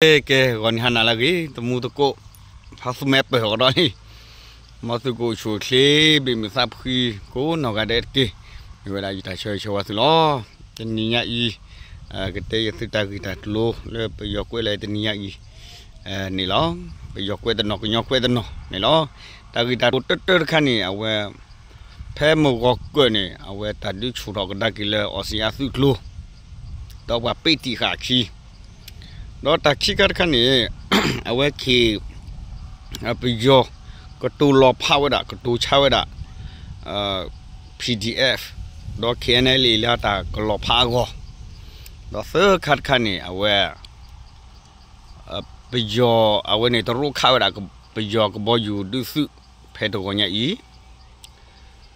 ကဲ ဂီၤနံၤဟါနၤလၢအဂ့ၤ သမူသကိး ဖးသူမဲပၢၢ်ကဒီးလံ မ်သုကအိၣ်ဆူၣ်အိၣ်ချ့ ဘၣ်မုာ်သးဖှံ ကိးနီၢ်ဂၤဒဲးတက့ၢ်. မ့ၢ်ဝဲဒၣ်ယတၢ်ဆၢဂ့ၤဆၢဝါသုလီၤ. တနံၤညါအံၤ ကတဲယသုတၢ်ဂ့ၢ်တၢ်ကျိၤလၢပယီၤကွဲးလီၤတနံၤညါအံၤ န့ၣ်လီၤ. ပယီၤကွဲးတနီၤ ကညီကွဲးတနီၤန့ၣ်လီၤ. တၢ်ဂ့ၢ်တၢ်ကျိၤတၢတၢတခါန့ၣ် အဝဲ ဖဲမုၢ်ဂီၤကၢၢ်န့ၣ် အဝဲတၢ်ဒုးဆူၣ်ထီၣ်ကဒါက့ၤလၢအီစံယါသုးကျိၤ ဒီးပှၤပ့းတံၢ်ဃာ်အခံ ဒီးတၢ်ခံခါတခါန့ၣ် အဝဲခ့ ပယီၤ ကတိၤလီၤဖးဝဲဒၣ် ကတိၤဆါဝဲဒၣ် PDF ဒီး KNLA လၢတၢ်ကလီၤဖးအဂီၢ်, ဒီးသၢခါတခါန့ၣ် အဝဲ ပယီၤအဝဲန့ၣ်တရူးခးဝဲဒၣ် ပယီၤကဘီယူၤဒုးသုး ဖဲတဂီၤညါအံၤ,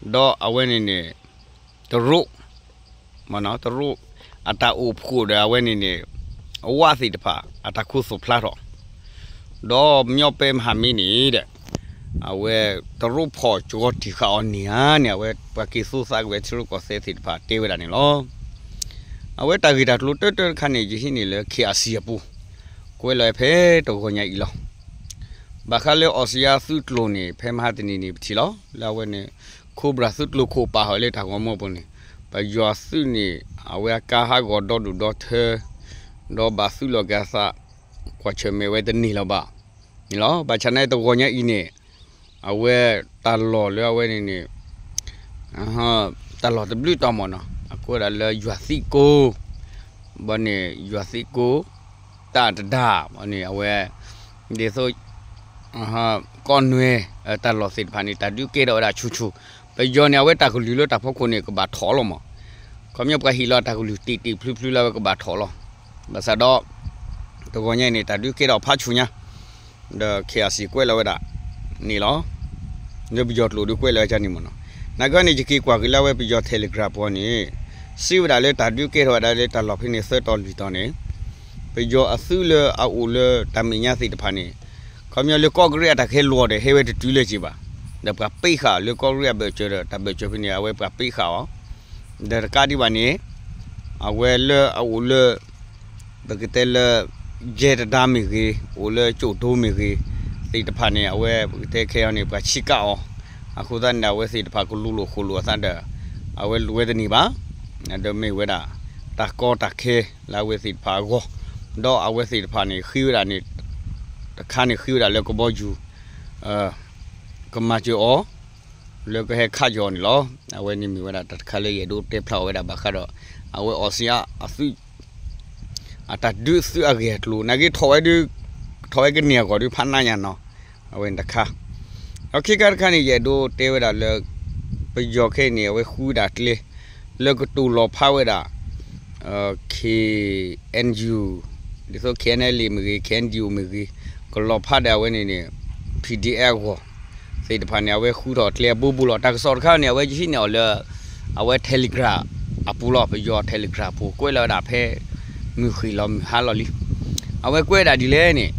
ဒီးအဝဲန့ၣ်န့ၣ် တရူး တရူး အတၢ်အိၣ်ဖှိၣ်ဒီးအဝဲန့ၣ်န့ၣ် အဝးသ့ၣ်တဖၣ် အတၢ်ခိသူၣ်ဖျါထီၣ်, ဒီးမညီပဲမဟါမ့ၢ်န့ၣ်ဒီး အဝဲတရူးဖီၣ်ကၠီၤတံၢ်ဃာ်အီၤန့ၣ်ဧါန့ၣ် အဝဲပှၤက့ၤသိသးက့ၤဝဲထံရူၢ်ကီၢ်သဲးသ့ၣ်တဖၣ်တဲဝဲဒၣ်န့ၣ်လီၤ. အဝဲတၢ်ဂ့ၢ်တၢ်ကျိၤတၢတၢတခါန့ၣ် ယဟံးန့ၢ်လၢ KIC အပူၤ ကွဲးလီၤဖဲတဂီၤညါအံၤလီၤ. ဘၣ်ဃးလၢအီစံယါသုးကျိၤန့ၣ် ဖဲမဟါတနံၤန့ၣ် ပထံၣ်လီၤ လၢအဝဲန့ၣ် Cobra သုးကျိၤခိၣ်ပာ်ဃာ်လၢတၢ်ဂီၤမူအပူၤန့ၣ် ပယီၤသုးန့ၣ် အဝဲအကါဟးဂီၤဒီဒူၣ်ဒီထၢ ဒီးဘၣ်သုးလီၤက့ၤအသး ကွၢ်ဆၢၣ်မဲာ်ဝဲတန့ၢ်လၢၤဘၣ်န့ၣ်လီၤ. ဘၣ်ဆၣ်န့ၣ်တဂီၤညါအံၤန့ၣ် အဝဲတၢ်လီၢ်လၢအဝဲန့ၣ်န့ၣ် တၢ်လီၢ်တဘျုးတီၤမ့ၢ်နီၤ အကိးဝဲဒၣ်လၢယွၤသံကိ ဘၣ်န့ၣ် ယွၤသံကိ တၢ်တဒါ ဘၣ်န့ၣ် အဝဲ ဒ်သိး ကီၢ်နွဲ တၢ်လီၢ်သ့ၣ်တဖၣ်န့ၣ် တၢ်ဒုးကဲထီၣ်ဝဲဒၣ်ဆူၣ်ဆူၣ်, ပယီၤန့ၣ် အဝဲတၢ်ကလုၢ်လၢတၢ်ဖီခိၣ်န့ၣ် ကဘၣ်ထီၣ်လီၤမး, ခီပညီပှၤဟ့ၣ်လီၤတၢ်ကလုၢ်တံၢ်တံၢ်ဖျုဖျုလၢအဝဲကဘၣ်ထီၣ်လီၤ. ဘၣ်ဆၣ်ဒီး တဂီၤညါအံၤန့ၣ် တၢ်ဒုးကဲထီၣ်ဖးဆူၣ်ညါ ဒီး KIC ကွဲးလီၤဝဲဒၣ်န့ၣ်လီၤ. လၢပယီၤကျိာ်ဒုးကွဲးလီၤဝဲဒၣ်န့ၣ်မ့ၢ်နီၤ. နာ်က့န့ၣ် ယက့ၤကွၢ်က့ၤလၢအဝဲပယီၤ Telegram ပူၤန့ၣ် စံးဝဲဒၣ်လၢတၢ်ဒုးကဲထီၣ်ဝဲဒၣ်လၢတၢ်လီၢ်ဖဲန့ၣ် သၢတီၤလွံၢ်တီၤန့ၣ် ပယီၤအသုးလၢအအိၣ်လၢတၢ်မဲာ်ညါသ့ၣ်တဖၣ်န့ၣ် ခီပညီလၢကီၢ်ကရ့ၣ်အတၢ်ကဟဲလီၤဒီး ဟဲဝဲတတုၤလၢၤက့ၤဘၣ်, ဒီးပှၤပ့းဃာ်လၢကီၢ်ကရ့ၣ်အဘၢၣ်စၢၤဒီး တၢ်ဘၢၣ်စၢၤဖဲန့ၣ် အဝဲပှၤပ့းဃာ်အီၤ ဒီးတကးဒံးဘၣ်န့ၣ် အဝဲလၢအအိၣ်လၢ ပကတဲလၢ ယဲၢ်တဒါမ့ၢ်ဂ့ၤ, အိၣ်လၢကၠိၣ်ဒိမ့ၢ်ဂ့ၤ, သ့ၣ်တဖၣ်န့ၣ် အဝဲပကတဲခဲအံၤန့ၣ် ပှၤဆံးကးအီၤ, အဃိသတးန့ၣ် အဝဲသ့ၣ်တဖၣ်ကလူၤလိာ်ဃိာ်လိာ်အသးဒီး အဝဲလူၤဝဲတန့ၢ်ဘၣ်, ဒီးမ့ၢ်ဝဲဒၣ် တၢ်ကီတၢ်ခဲလၢအဝဲသ့ၣ်တဖၣ်အဂီၢ်, ဒီးအဝဲသ့ၣ်တဖၣ်န့ၣ် ဃ့ဝဲဒၣ်န့ၣ် တခါန့ၣ်ဃ့ဝဲဒၣ်လၢကဘီယူၤ ကမၤစၢၤအီၤ လၢကဟဲခးကီၤန့ၣ်လီၤ. အဝဲန့ၣ်မ့ၢ်ဝဲဒၣ်တၢ်တခါလၢယအဲၣ်ဒိးတဲဖျါအီၤဝဲဒၣ်ဘၣ်ဃးဒီး အဝဲအီစံယါအသုး အတၢ်ဒုးသုးအဂ့ၢ်အကျိၤ နာ်က့ထီၣ်ဝဲဒုး ထီၣ်ဝဲကန့ၢ်အဂီၢ်ဒုးဖးနးညါနီၤ, အဝဲန့ၣ်တခါ, ဒီးခံခါတခါန့ၣ် ယအဲၣ်ဒိးတဲဝဲဒၣ်လၢ ပယီၤခဲအံၤန့ၣ် အဝဲဃုဒၣ်ကျဲ လၢကတိၤလီၤဖးဝဲဒၣ် KNU ဒ်သိး KNLA မ့ၢ်ဂ့ၤ KNDO မ့ၢ်ဂ့ၤ ကလီၤဖးဒီးအဝဲန့ၣ်န့ၣ် PDF အဂီၢ် သ့ၣ်တဖၣ်န့ၣ် အဝဲဃုထီၣ်ကျဲအဘိဘိလီၤ. တၢ်ကစီၣ်တခါန့ၣ် အဝဲယဟံးန့ၢ်အီၤလၢ အဝဲ Telegram အပူၤလီၤ. ပယီၤ Telegram အပူၤ ကွဲးလီၤဝဲဒၣ်ဖဲ မုၢ်ဃ့ၢ်လီၤမုၢ်ဟါလီၤလံ. အဝဲကွဲးဒၣ်ဒ်လဲၣ်န့ၣ်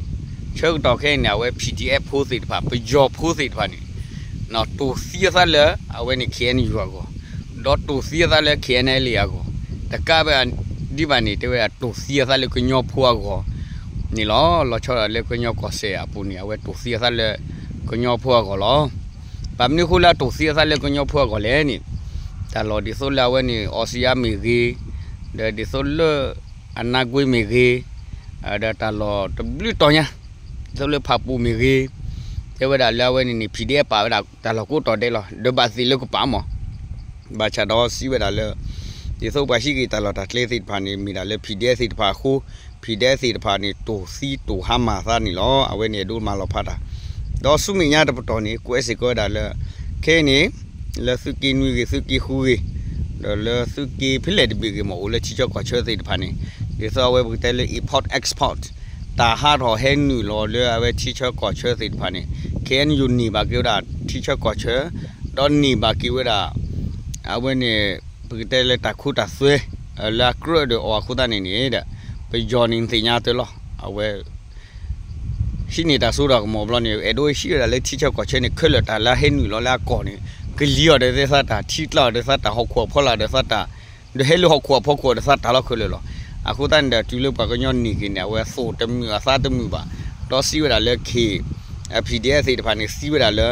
ဆၢကတီၢ်ခဲအံၤန့ၣ် အဝဲ PDF ဖိသ့ၣ်တဖၣ် ပယီၤဖိသ့ၣ်တဖၣ်န့ၣ် တိၢ်သံအသးလၢ အဝဲန့ၣ် KNU အဂီၢ်, ဒီးတိၢ်သံအသးလၢ KNLA အဂီၢ်, တကးဘၣ်ဒံးဘၣ်န့ၣ် တဲဝဲဒၣ်တိၢ်သံအသးလၢကညီဖိအဂီၢ်န့ၣ်လီၤ. လီၤဆီဒၣ်လၢကညီကီၢ်စဲၣ်အပူၤန့ၣ် အဝဲတိၢ်သံအသးလၢကညီဖိအဂီၢ်လီၤ. ဘၣ်မနုၤအဃိလၢအတိၢ်သံအသးလၢကညီဖိအဂီၢ်လဲၣ်န့ၣ် တၢ်လီၢ်ဒ်သိးလၢအဝဲန့ၣ် အီစံယါမ့ၢ်ဂ့ၤ, ဒီးဒ်သိးလၢ အနါကွ့မ့ၢ်ဂ့ၤ, ဒီးတၢ်လီၢ်တဘျုးတီၤညါ ဒ်သိးလၢဖၣ်ပူၣ်မ့ၢ်ဂ့ၤ, တဲဝဲဒၣ်လၢအဝဲန့ၣ်န့ၣ် PDF ပာ်ဝဲဒၣ်တၢ်လီၢ်ကိးတီၤဒဲးလီၤ. ဒီးဘၣ်သ့ၣ်လၢကပာ်မး, ဘၣ်ဆၣ်ဒီးစံးဝဲဒၣ်လၢ ဒ်သိးပှၤဟံးက့ၤတၢ်လီၢ်တၢ်ကျဲသ့ၣ်တဖၣ်န့ၣ် မ့ၢ်ဒၣ်လၢ PDF သ့ၣ်တဖၣ်အဃိ, PDF သ့ၣ်တဖၣ်န့ၣ် တိၢ်သံတိၢ်ဟါမၢ်သးန့ၣ်လီၤ. အဝဲန့ၣ်အဒိမၤလီၤဖးတၢ်, ဒီးဆူမဲာ်ညါတပတီၢ်န့ၣ် ကွဲးစ့ၢ်ကီးဝဲဒၣ်လၢ ခဲအံၤန့ၣ် လၢသုးက့နွံဂ့ၤ သုးက့ဃုဂ့ၤ, ဒီးလၢသုးက့ဖဲလဲၣ်တဘ့ၣ်ဂ့ၤမး အိၣ်လၢထံဆၢကီၢ်ဆၢသ့ၣ်တဖၣ်န့ၣ် ဒ်သိးအဝဲပကတဲလၢ import export တၢ်ဟးထီၣ်ဟဲနုာ်လီၤလၢအဝဲထံဆၢကီၢ်ဆၢသ့ၣ်တဖၣ်န့ၣ် ခဲအံၤန့ၣ် န့ၢ်ဘၣ်က့ၤဝဲဒၣ်ထံဆၢကီၢ်ဆၢ, ဒီးန့ၢ်ဘၣ်က့ၤဝဲဒၣ် အဝဲန့ၣ် ပကတဲလၢတၢ်ခိတၢ်သွဲ လၢအကြၢးဒီးအီၤအဃိသတးန့ၣ်န့ၣ်ဒီး ပယီၤန့ၣ်သ့ၣ်ညါတၢ်လီၤ. အဝဲ ဟံးန့ၢ်တၢ်စိတၢ်ကမီၤဘျီန့ၣ် အဲၣ်ဒိးဟံးဝဲဒၣ်လၢထံဆၢကီၢ်ဆၢန့ၣ် ခဲလၢာ်တၢ်လၢအဟဲနုာ်လီၤလၢအကီၢ်န့ၣ် ကလံၤအီၤဒီးသးတၢ် ထံကျါအီၤဒီးသးတၢ် ဟီၣ်ခိၣ်အဖီလာ်ဒီးသးတၢ် ဒီးဟဲလၢဟီၣ်ခိၣ်အဖီခိၣ်ဒီးသးတၢ်လီၤခဲလၢာ်လီၤ. အဃိသတးန့ၣ်ဒီး တုၤလၢပှၤကညီန့ၢ်က့ၤန့ၣ် အဝဲသိၣ်တမုာ်အသးတမုာ်ဘၣ်, ဒီးစံးဝဲဒၣ်လၢ K PDF သ့ၣ်တဖၣ်န့ၣ် သံဝဲဒၣ်လၢ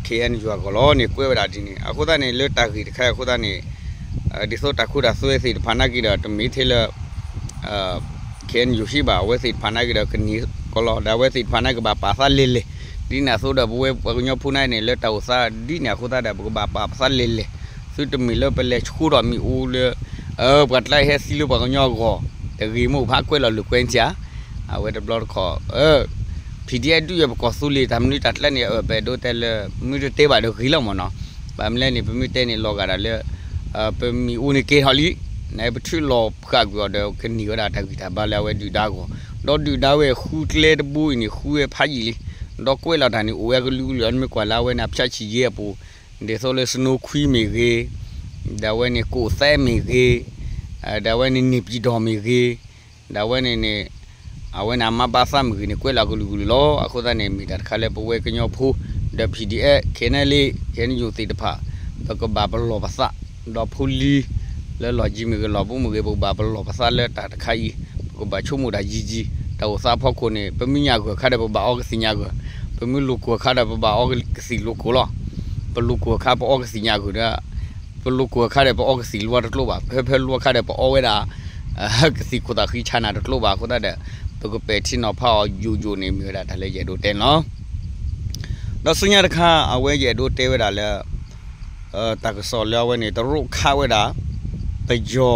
KNU အဂီၢ်လီၤန့ၣ် ကွဲးဝဲဒၣ်ဒ်န့ၣ် အဃိသတးန့ၣ် လၢတၢ်ဂ့ၢ်တခါအံၤအဃိသတးန့ၣ် ဒ်သိးတၢ်ခိတၢ်သွဲသ့ၣ်တဖၣ်နာ်က့ဒီး တမ့ၢ်ထဲလၢ KNU ဟံၣ်ဘၣ်, အဝဲသ့ၣ်တဖၣ်နာ်က့ဒီးကန့ၢ်ကီးလီၤ, ဒီးအဝဲသ့ၣ်တဖၣ်နာ်က့ဘၣ်ပာ်သးလဲၤလဲၤ, ဒ်န့ၣ်အသိးဒီး ပဝဲပှၤကညီဖိနာ်က့န့ၣ် လၢတၢ်အိၣ်သးဒ်န့ၣ်အဃိသတးဒီး ပကဘၣ်ပာ်ပသးလဲၤလဲၤ, သုတမ့ၢ်လၢပလဲၤဆှိထီၣ်မ့ၣ်အူလၢ ပှၤကျါဟဲသံလၢပှၤကညီအဂီၢ်, တဂ့ၤမိၢ်ဖးကွဲးလီၤလိာ်ကွဲးန့ၣ်ဧါ, အဝဲတဘျီတခီၣ် PDF ဒုးယၤပကီၢ်သူလ့ၤတၢ်မနုၤတၢ်ကျဲန့ၣ် အၢ ပအဲၣ်ဒိးတဲလၢ မ့ၢ်တတဲဘၣ်ဒီးဂ့ၤလီၤမ့ၢ်နီၤ, ဘၣ်မနုၤလဲၣ်န့ၣ် ပမ့ၢ်တဲန့ၣ်လီၤဂာ်ဒၣ်လၢ ပမ့ၣ်အူန့ၣ်ကဲထီၣ်လံ, နပထုးလီၤဃာ်ကွံာ်အီၤဒီး ကန့ၢ်ဝဲဒၣ်တၢ်ဂံၢ်တၢ်ဘါလၢအဝဲဒုၣ်ဒါအဂီၢ်, ဒီးဒုၣ်ဒါဝဲဃုကျဲတဘိအံၤန့ၣ် ဃုဝဲဖးယံာ်လံ, ဒီးကွဲးလီၤတၢ်န့ၣ် အိၣ်ဝဲကလုာ်ကလုာ် နမ့ၢ်ကွၢ်လၢအဝဲန့ၣ် အဖျၢၣ်ဆံးယဲၢ်အပူၤ, ဒ်သိးလၢ စနိခွံမ့ၢ်ဂ့ၤ, ဒီးအဝဲန့ၣ် ကိးသဲမ့ၢ်ဂ့ၤ, ဒီးအဝဲန့ၣ် န့ၢ်ပံၤဒီမ့ၢ်ဂ့ၤ, ဒီးအဝဲန့ၣ်န့ၣ် အဝဲန့ၣ်အမါဘါသၣ်မ့ၢ်ဂ့ၤန့ၣ် ကွဲးလီၤကလုာ်ကလုာ်လီၤ. အဃိသတးန့ၣ် မ့ၢ်တၢ်တခါလၢပဝဲကညီဖိ ဒီး PDF, KNLA, KNU သ့ၣ်တဖၣ် ပကဘၣ်ပလီၢ်ပသး, ဒီးဖိလံၤ လၢလီၢ်ယံၤမ့ၢ်ဂ့ၤ လီၢ်ဘူးမ့ၢ်ဂ့ၤ ပကဘၣ်ပလီၢ်ပသးလၢတၢ်တခါအံၤ, ပကဘၣ်ဆိကမိၣ်တၢ်ယံၤယံၤ, တၢ်အိၣ်သးအဖီခိၣ်န့ၣ် ပမ့ၢ်ညၣ်ဂၢၢ်အခါဒီး ပဘၣ်အီကသံၣ်ညၣ်ဂၢၢ်, ပမ့ၢ်လိာ်ကွဲအခါဒီး ပဘၣ်အီကသံၣ်လိာ်ကိၢ်လီၤ. ပလိာ်ကွဲအခါ ပအီကသံၣ်ညၣ်ဂၢၢ်ဒီး ပလိာ်ကွဲအခါဒီး ပအီကသံၣ်လိၤတကျိဘၣ်, ဖဲဖဲလိၤအခါဒီး ပအီဝဲဒၣ် ကသံၣ်ခိၣ်သၣ်ဃံဆါနၤတကျိဘၣ်အဃိသတးဒီး ပကပဲာ်ထံနီၤဖးအီၤယိာ်ယိာ်န့ၣ် မ့ၢ်ဝဲဒၣ်တၢ်လၢယအဲၣ်ဒိးတဲန့ၣ်လီၤ. ဒီးဆူညါတခါ အဝဲယအဲၣ်ဒိးတဲဝဲဒၣ်လၢ တၢ်ကစီၣ်လၢအဝဲန့ၣ် တရူးခးဝဲဒၣ် ပယီၤ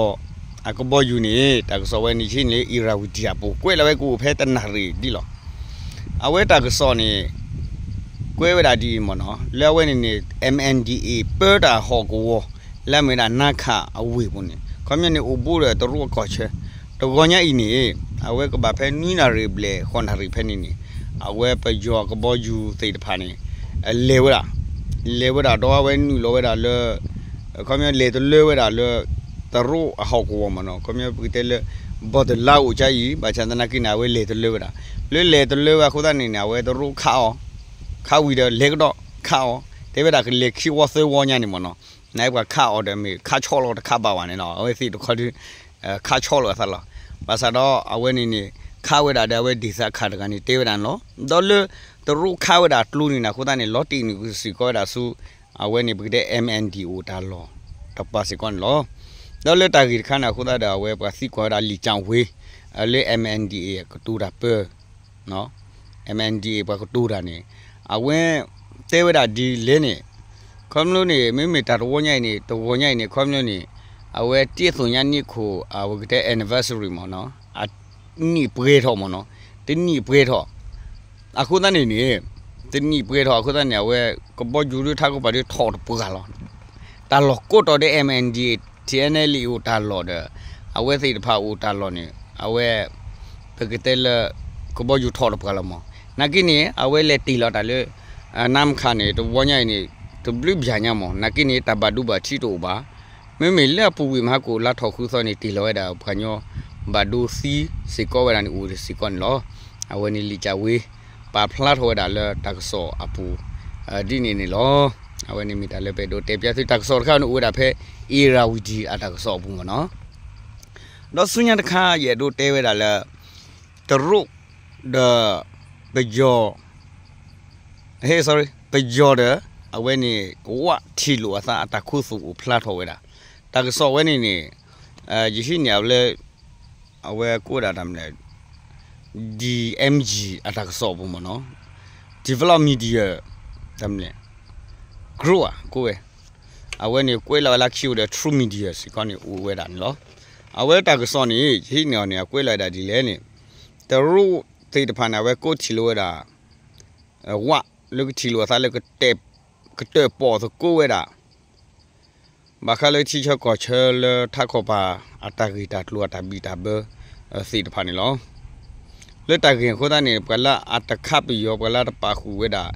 အကဘီယူၤန့ၣ် တၢ်ကစီၣ်ဝဲန့ၣ် ယဟံးန့ၢ်လၢ Irrawaddy အပူၤ ကွဲးလီၤဝဲကအိၣ်ဖဲတနၣ်ရံၣ်ဒ်လီၤ. အဝဲတၢ်ကစီၣ်န့ၣ် ကွဲးဝဲဒၣ်ဒ်အံၤမ့ၢ်နီၤ လၢအဝဲန့ၣ်န့ၣ် MNDAA ပၢတၢ်ဟီၣ်ကဝီၤ လၢအမ့ၢ်ဝဲဒၣ်နါခၣ်အဝ့ၢ်ပူၤန့ၣ် ခီပညီန့ၣ် အိၣ်ဘူးဒီးတရူးအကီၢ်ဆၢ တဂီၤညါအံၤန့ၣ် အဝဲကဘၣ်ဖဲနွံနၣ်ရံၣ်ဘျဲၣ် ဃိးနၣ်ရံၣ်ဖဲန့ၣ်န့ၣ် အဝဲပယီၤကဘီယူၤသ့ၣ်တဖၣ်န့ၣ် လဲၤဝဲဒၣ် လဲၤဝဲဒၣ်ဒီးအဝဲနုာ်လီၤဝဲဒၣ်လၢ ခီပညီလဲၤတလၢဝဲဒၣ်လၢ တရူးအဟီၣ်ကဝီၤမ့ၢ်နီၤ ခီပညီပကတဲလၢ ဘီၣ်တလါအိၣ်ကါအံၤ ဘၣ်ဆၣ်သနာ်က့န့ၣ် အဝဲလဲၤတလၢဝဲဒၣ် လၢလဲၤတလၢဝဲအဃိသတးန့ၣ်န့ၣ် အဝဲတရူးခးအီၤ ခးဝံၤဒီးလဲၤကဒီးခးအီၤ တဲဝဲဒၣ်ကလဲၤခံဝီသၢဝီညါန့ၣ်မ့ၢ်နီၤ နပှၤခးအီၤဒီးမ့ၢ်ခးဆီၣ်လီၤတခးဘၣ်ဝဲန့ၣ်လီၤ အဝဲသ့ၣ်တခီဒု ခးဆီၣ်လီၤအသးလီၤ ဘၣ်ဆၣ်ဒီးအဝဲန့ၣ်န့ၣ် ခးဝဲဒၣ်ဒီးအဝဲဒ်သးခးတဂၤန့ၣ် တဲဝဲဒၣ်န့ၣ်လီၤ ဒီးလၢ တရူးခးဝဲဒၣ်ကျိန့ၣ်န့ၣ် အဃိသတးန့ၣ် လီၤတံၢ်န့ၣ်ကစံၣ်ကီးဝဲဒၣ်ဆူ အဝဲန့ၣ်ပကတဲ MNDAA တၢ်လီၢ် တပၤစ့ၢ်ကီးန့ၣ်လီၤ ဒီးလၢတၢ်ဂ့ၢ်တခါန့ၣ် အဃိသတးဒီးအဝဲပှၤသံကွၢ်ဝဲဒၣ်လံာ်ကၠၣ်ဝ့ လၢ MNDAA ကတိၤတၢ်ပၢ MNDAA ပှၤကတိၤတၢ်န့ၣ် အဝဲ တဲဝဲဒၣ်ဒ်လဲၣ်န့ၣ် ခီဖျိန့ၣ် မ့မ့ၢ်တၢ်တဝီညါအံၤန့ၣ် တဂီၤညါအံၤန့ၣ် ခီဖျိန့ၣ် အဝဲတ့သိၣ်ညါနံၣ်ခိၣ် အဝဲကတဲ anniversary မ့ၢ်နီၤ အနံၣ်ပှဲၤထီၣ်မ့ၢ်နီၤ တနံၣ်ပှဲၤထီၣ် အဃိသတးန့ၣ်န့ၣ် တနံၣ်ပှဲၤထီၣ်အဃိသတးန့ၣ် အဝဲကဘီယူၤဒုးထးခိၣ်ပၤဒုးထီၣ်တပှၢ်လီၤ တၢ်လီၢ်ကိးတီၤဒီး MNDAA TNLA အိၣ်တၢ်လီၢ်ဒီး အဝဲသ့ၣ်တဖၣ်အိၣ်တၢ်လီၢ်န့ၣ် အဝဲ ပကတဲလၢ ကဘီယူၤထီၣ်တပှၢ်လီၤမး နာ်က့န့ၣ် အဝဲလဲၤတ့ၢ်လီၤတၢ်လၢ နါမခါန့ၣ် တဝီညါအံၤန့ၣ် တဘျုးဘျၣ်ညါမး နာ်က့န့ၣ် တၢ်ဘၣ်ဒိဘၣ်ထံးတအိၣ်ဘၣ် မ့မ့ၢ်လၢအပူၤကွံာ်မဟါကိၣ်လါထီၣ်ဃုသီန့ၣ် တ့ၢ်လီၤဝဲဒၣ်ပှၤကညီ ဘၣ်ဒိသံစ့ၢ်ကီးဝဲဒၣ်န့ၣ် အိၣ်စ့ၢ်ကီးန့ၣ်လီၤ အဝဲန့ၣ်လံာ်ကၠၣ်ဝ့ ပာ်ဖျါထီၣ်ဝဲဒၣ်လၢတၢ်ကစီၣ်အပူၤ ဒ်န့ၣ်န့ၣ်လီၤ အဝဲန့ၣ်မ့ၢ်တၢ်လၢပအဲၣ်ဒိးတဲပျါသုတၢ်ကစီၣ်တခါန့ၣ် အိၣ်ဝဲဒၣ်ဖဲ Irrawaddy အတၢ်ကစီၣ်အပူၤမ့ၢ်နီၤ ဒီးဆူညါတခါ ယအဲၣ်ဒိးတဲဝဲဒၣ်လၢ တရူး ဒီး ပယီၤ ဟဲ sorry ပယီၤဒီး အဝဲန့ၣ် ဝထံၣ်လိာ်အသးအတၢ်ခူသူၣ်အိၣ်ဖျါထီၣ်ဝဲဒၣ် တၢ်ကစီၣ်ဝဲန့ၣ်န့ၣ် ယဟံးန့ၢ်အီၤလၢ အဝဲကိးဝဲဒၣ်တၢ်မနုၤလဲၣ် DMG အတၢ်ကစီၣ်အပူၤမ့ၢ်နီၤ Develop Media တၢ်မနုၤလဲၣ် Group ဧါ ကိးဝဲ အဝဲန့ၣ်ကွဲးလီၤဝဲလၢခံအိၣ်ဒီး True Media စ့ၢ်ကီးန့ၣ် အိၣ်ဝဲဒၣ်န့ၣ်လီၤ. အဝဲတၢ်ကစီၣ်န့ၣ် ယဟံးန့ၢ်အီၤန့ၣ် အကွဲးလီၤဝဲဒၣ်ဒ်လဲၣ်န့ၣ် တရူးသ့ၣ်တဖၣ်န့ၣ် အဝဲကိးထံၣ်လိာ်ဝဲဒၣ် ဝ လၢကထံၣ်လိာ်အသးလၢ ကတၢၣ်ပီၣ်သကိးဝဲဒၣ် ဘၣ်ဃးလၢထံဆၢကီၢ်ဆၢလၢထးခီၣ်ပၤ အတၢ်ဂ့ၢ်တၢ်ကျိၤအတၢ်ဘံၣ်တၢ်ဘၢ သ့ၣ်တဖၣ်န့ၣ်လီၤ. လၢတၢ်ဂ့ၢ်အဃိသတးန့ၣ် ပှၤလၢအတခးပယီၤ ပှၤလၢတပာ်ဃုာ်ဝဲဒၣ်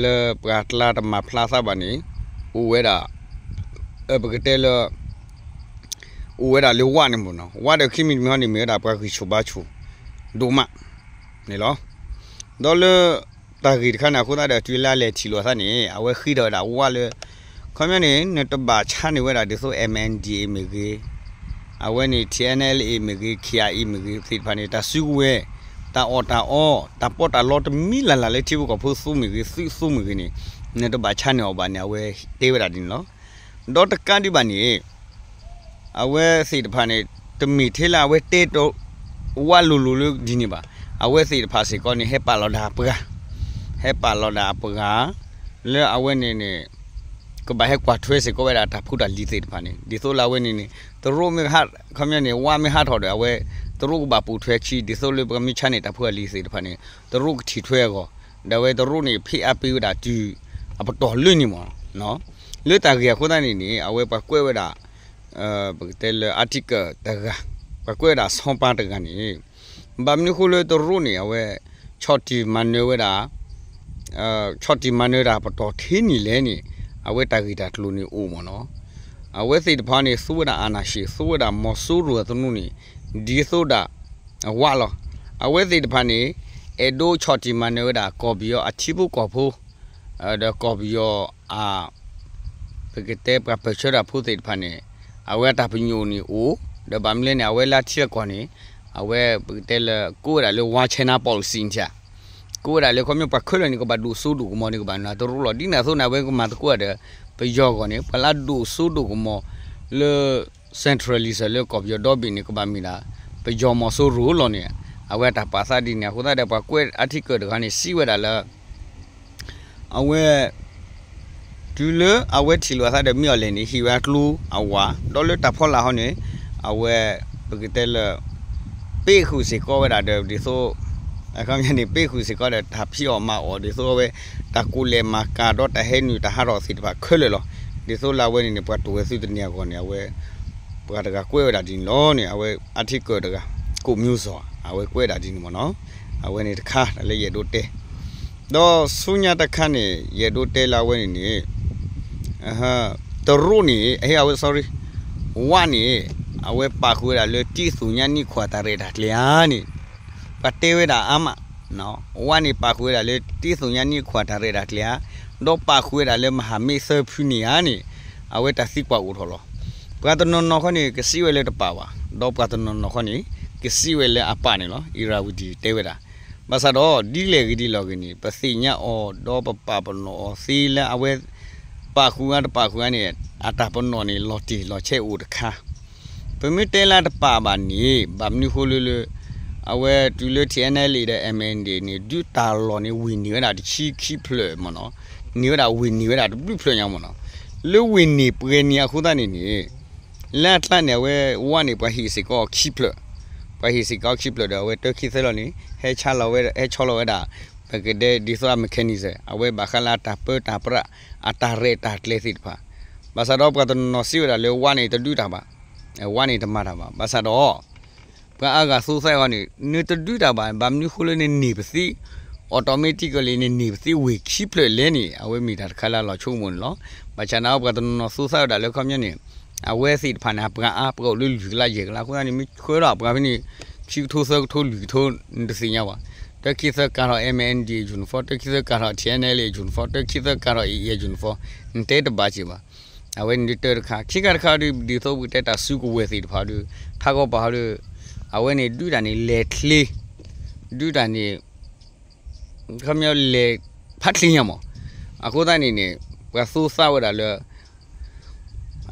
လၢပှၤကျါတမၤဖျါသးဘၣ်န့ၣ် အိၣ်ဝဲဒၣ် ပကတဲလၢ အိၣ်ဝဲဒၣ်လၢဝန့ၣ်မ့ၢ်နီၤ ဝဒီးခံမံၤတမံၤဟီန့ၣ် မ့ၢ်ဝဲဒၣ်ပှၤဂံၢ်ဆူၣ်ဘါဆူၣ် ဒိၣ်မး န့ၣ်လီၤ. ဒီးလၢ တၢ်ဂ့ၢ်တခါန့ၣ်အဃိသတးဒီး တုၤလၢအလဲၤထံၣ်လိာ်အသးန့ၣ် အဝဲဃ့ထီၣ်ဝဲဒၣ်ဝလၢ ခီပညီန့ၣ် နတဘၣ်ဆါန့ၢ်ဝဲဒၣ်ဒ်သိး MNDAA မ့ၢ်ဂ့ၤ အဝဲန့ၣ် ထံၣ်အဲၣ်အဲၣ်လ်အ့မ့ၢ်ဂ့ၤ ခ့ၣ်အါအံၤမ့ၢ်ဂ့ၤသ့ၣ်တဖၣ်န့ၣ် တၢ်စုကဝဲၤ တၢ်အီၣ်တၢ်အီ တၢ်ပီးတၢ်လီတမံၤလၢ်လၢ်လၢထံဖိကီၢ်ဖိသူမ့ၢ်ဂ့ၤ သုးသူမ့ၢ်ဂ့ၤန့ၣ် နတဘၣ်ဆါန့ၢ်အီၤဘၣ်န့ၣ် အဝဲတဲဝဲဒၣ်ဒ်န့ၣ်လီၤ. ဒီးတကးဒံးဘၣ်န့ၣ် အဝဲသ့ၣ်တဖၣ်န့ၣ် တမ့ၢ်ထဲလၢအဝဲတဲတဝးလိၤလိၤလၢဒ်န့ၣ်ဘၣ်. အဝဲသ့ၣ်တဖၣ်စ့ၢ်ကီးန့ၣ် ဟဲပာ်လီၤဒၣ်အပှၤ, ဟဲပာ်လီၤဒၣ်အပှၤ လၢအဝဲန့ၣ်န့ၣ် ကဘၣ်ဟဲကွၢ်ထွဲစ့ၢ်ကီးဝဲဒၣ်တၢ်ဖိတၢ်လံၤသ့ၣ်တဖၣ်န့ၣ် ဒ်သိးလၢအဝဲန့ၣ်န့ၣ် တရူးမ့ၢ်ဟး ခီပညီန့ၣ် ဝါမ့ၢ်ဟးထီၣ်ဒီး အဝဲတရူးကဘၣ်ပိာ်ထွဲခံ ဒ်သိးလၢပှၤမ့ၢ်ဆါန့ၢ်တၢ်ဖိတၢ်လံၤသ့ၣ်တဖၣ်န့ၣ် တရူးကထံၣ်ထွဲအဂီၢ်, ဒီးအဝဲတရူးန့ၣ် ဖ့အါပ့ၤဝဲဒၣ်တုၤအပတီၢ်လၢန့ၣ်မ့ၢ် လၢတၢ်ဂ့ၢ်အဃိသတးန့ၣ်န့ၣ် အဝဲပှၤကွဲးဝဲဒၣ် ပကတဲလၢ article တဂၤ, ပှၤကွဲးဝဲဒၣ်ဆီပၤတဂၤန့ၣ် ဘၣ်မနုၤဃိလၢတရူးန့ၣ် အဝဲ ဆီၣ်တံၢ်မၤနၢၤဝဲဒၣ် ဆီၣ်တံၢ်မၤနၢၤတၢ်ပတီၢ်ထဲန့ၣ်လဲၣ်န့ၣ် အဝဲတၢ်ဂ့ၢ်တၢ်ကျိၤန့ၣ်အိၣ်မ့ၢ်နီၤ. အဝဲသ့ၣ်တဖၣ်န့ၣ် သူဝဲဒၣ် အာဏာရှင် သူဝဲဒၣ်မီၤစိရိၤအသနူန့ၣ် ဒ်သိးဒၣ် အဝးလီၤ. အဝဲသ့ၣ်တဖၣ်န့ၣ် အဲၣ်ဒိးဆီၣ်တံၢ်မၤနၢၤဝဲဒၣ် ကီၢ်ပယီၤအထံဖိကီၢ်ဖိ ဒီးကီၢ်ပယီၤ ပကတဲပှၤပၢၢ်ဆၢတၢ်ဖိသ့ၣ်တဖၣ်န့ၣ် အဝဲအတၢ်ပညိၣ်န့ၣ်အိၣ်, ဒီးဘၣ်မနုၤလဲၣ်န့ၣ် အဝဲလၢထံလၢကီၢ်န့ၣ် အဝဲပကတဲလၢ ကိးဝဲဒၣ်လၢ One China policy န့ၣ် ကိးဝဲဒၣ်လၢခီဖျိပှၤခဲလၢာ်န့ၣ် ကဘၣ်ဒိၣ်စိဒိၣ်ကမီၤန့ၣ် ကဘၣ်နုာ်လီၤတရူးလီၤ. ဒ်န့ၣ်အသိးန့ၣ် အဝဲကမၤသကိးဒီး ပယီၤအဂီၢ်န့ၣ် ပှၤလၢအဒိၣ်စိဒိၣ်ကမီၤလၢ centralism လၢကီၢ်ပယီၤဒီဘ့ၣ်န့ၣ် ကဘၣ်မ့ၢ်ဒၣ် ပယီၤမီၤစိရိၤလီၤန့ၣ် အဝဲအတၢ်ပာ်သးဒ်န့ၣ် အဃိသတးဒီး ပှၤကွဲး article တဂၤန့ၣ် စံးဝဲဒၣ်လၢ အဝဲ တုၤလၢအဝဲထံၣ်လိာ်အသးဒီး မ့ၢ်အီၤလဲၣ်န့ၣ် ဟ့ၣ်ဝဲအကျိအဝး, ဒီးလၢတၢ်ဖီလာ်ဟီန့ၣ် အဝဲ ပကတဲလၢ ပ့ၢ်ဃုာ်စ့ၢ်ကီးဝဲဒၣ်ဒီး ဒ်သိး အခီပညီန့ၣ် ပ့ၢ်ဃုာ်စ့ၢ်ကီးဒီး တၢ်ဖံးအီၣ်မၤအီၣ် ဒ်သိးအဝဲ တၢ်ကူၣ်လဲၤမၤကၤဒီးတၢ်ဟဲနုာ်တၢ်ဟးထီၣ်သ့ၣ်တဖၣ်ခဲလၢာ်လီၤ. ဒ်သိးလၢအဝဲန့ၣ်န့ၣ် ပှၤတိၢ်ဝဲသုတန့ၢ်အဂီၢ်န့ၣ် အဝဲ ပှၤတဂၤကွဲးဝဲဒၣ်ဒ်န့ၣ်လီၤန့ၣ် အဝဲ article တဂၤ ကိးမံၤစီၤ အဝဲကွဲးဒၣ်ဒ်န့ၣ်မ့ၢ်နီၤ. အဝဲန့ၣ်တခါ တၢ်လၢယအဲၣ်ဒိးတဲ ဒီးဆူညါတခါန့ၣ် ယအဲၣ်ဒိးတဲလၢအဝဲန့ၣ်န့ၣ် တရူးန့ၣ် အဟ့ၣ် အဝဲ sorry ဝၣ်န့ၣ် အဝဲပာ်ဃုာ်ဝဲဒၣ်လၢ တံၢ်သူၣ်ညါနံၣ်ခွၣ်တၢ်ရဲၣ်တၢ်ကျဲၤဧါန့ၣ် ပှၤတဲဝဲဒၣ်အါမး, ဝၣ်န့ၣ်ပာ်ဃုာ်ဝဲဒၣ်လၢ တံၢ်သူၣ်ညါနံၣ်ခွၣ်တၢ်ရဲၣ်တၢ်ကျဲၤဧါ, ဒီးပာ်ဃုာ်ဝဲဒၣ်လၢ မဟာမိတ်သၢဖုန့ၣ်ဧါန့ၣ် အဝဲတၢ်သံကွၢ်အိၣ်ထီၣ်လီၤ. ပှၤတနီၤနီၤခီန့ၣ် ကစံးဝဲလၢတပာ်ဘၣ်, ဒီးပှၤတနီၤနီၤခီန့ၣ် ကစံးဝဲလၢအပာ်န့ၣ်လီၤ. Irrawaddy တဲဝဲဒၣ် ဘၣ်ဆၣ်ဒီး ဒ်လဲၣ်ဂ့ၤဒ်လဲၣ်ဂ့ၤန့ၣ် ပသ့ၣ်ညါအီၤ ဒီးပပာ်ပနီၣ်အီၤသ့လၢအဝဲ ပာ်ဃုာ်ဧါတပာ်ဃုာ်ဧါန့ၣ် အတၢ်ပနီၣ်န့ၣ် လီၤတံၢ်လီၤဆဲးအိၣ်တခါ. ပမ့ၢ်တဲလၢတပာ်ဘၣ်န့ၣ် ဘၣ်မနုၤဃိလၢလၢ အဝဲတုၤလၢ ထံၣ်အဲၣ်အဲၣ်လ်အ့ဒီး မၣ်အၣ်အၣ်ဒီး န့ၣ် ဒုးတၢ်လီၢ်န့ၣ် ဝ့ၢ်န့ၢ်ဝဲဒၣ်တဆံခံဖျၢၣ်မ့ၢ်နီၤ, န့ၢ်ဝဲဒၣ်ဝ့ၢ်န့ၢ်ဝဲဒၣ်တဘျုးဖျၢၣ်ညါမ့ၢ်နီၤ, လၢဝ့ၢ်န့ၢ်ပှဲၤန့ၣ်အဃိသတးန့ၣ်န့ၣ် လၢအကျါန့ၣ် အဝဲဝၣ်န့ၣ် ပှၤဟ့ၣ်စ့ၢ်ကီးအီၤခံဖျၢၣ်, ပှၤဟ့ၣ်စ့ၢ်ကီးအီၤခံဖျၢၣ်ဒီး အဝဲတၢခံသၢလီၢ်န့ၣ် ဟဲဆါလီၤဝဲ ဟဲဆီလီၤဝဲဒၣ် ပကတဲဒ်သိးအ mechanism အဝဲဘၣ်ဃးလၢအတၢ်ပၢတၢ်ပြး အတၢ်ရဲၣ်တၢ်ကျဲၤသ့ၣ်တဖၣ်, ဘၣ်ဆၣ်ဒီးပှၤတနီၤနီၤစံးဝဲဒၣ်လၢဝၣ်န့ၣ်တဒုးတၢ်ဘၣ်, ဝၣ်န့ၣ်တမၤတၢ်ဘၣ်, ဘၣ်ဆၣ်ဒီး ပှၤအါဂၤသူသးအီၤန့ၣ် နတဒုးတၢ်ဘၣ် ဘၣ်မနုၤဃိလၢနန့ၢ်ပသံ automatically နန့ၢ်ပသံဝ့ၢ်ခံဖျၢၣ်လဲၣ်န့ၣ် အဝဲမ့ၢ်တၢ်တခါလၢအလီၤဆိကမိၣ်န့ၣ်လီၤ. ဘၣ်ဆၣ်န့ၣ်ပှၤတနီၤနီၤသူသးဝဲဒၣ်လၢခီပညီန့ၣ် အဝဲသ့ၣ်တဖၣ်န့ၣ် အပှၤအါ ပှၤအိၣ်လၢလွံၢ်ကလးယဲၢ်ကလးအဃိသတးန့ၣ် မ့ၢ်ဆှၢဒီးအပှၤဖဲန့ၣ် ခံကထိသၢကထိလွံၢ်ကထိ နတသ့ၣ်ညါဘၣ်, တၢခံသၢကၤထီၣ် မၣ်အၣ်အၣ်ဒီး uniform တၢခံသၢကၤထီၣ် ထံၣ်အဲၣ်အဲၣ်လ်အ့ uniform တၢခံသၢကၤထီၣ် AA uniform နတဲတဘၣ်က့ၤဘၣ်. အဝဲန့ၣ်ဒုးတၢတခါ ခံခါတခါဒုး ဒ်သိးပကတဲတၢ်စုကဝဲၤသ့ၣ်တဖၣ်ဒီး ထးကီၢ်ပၤဟီဒီး အဝဲန့ၣ်ဒုးတၢ်န့ၣ်လဲၤချ့ ဒုးတၢ်န့ၣ် ခီပညီလဲၤဖးချ့ညါမး, အဃိသတးန့ၣ်န့ၣ် ပှၤသူသးဝဲဒၣ်လၢ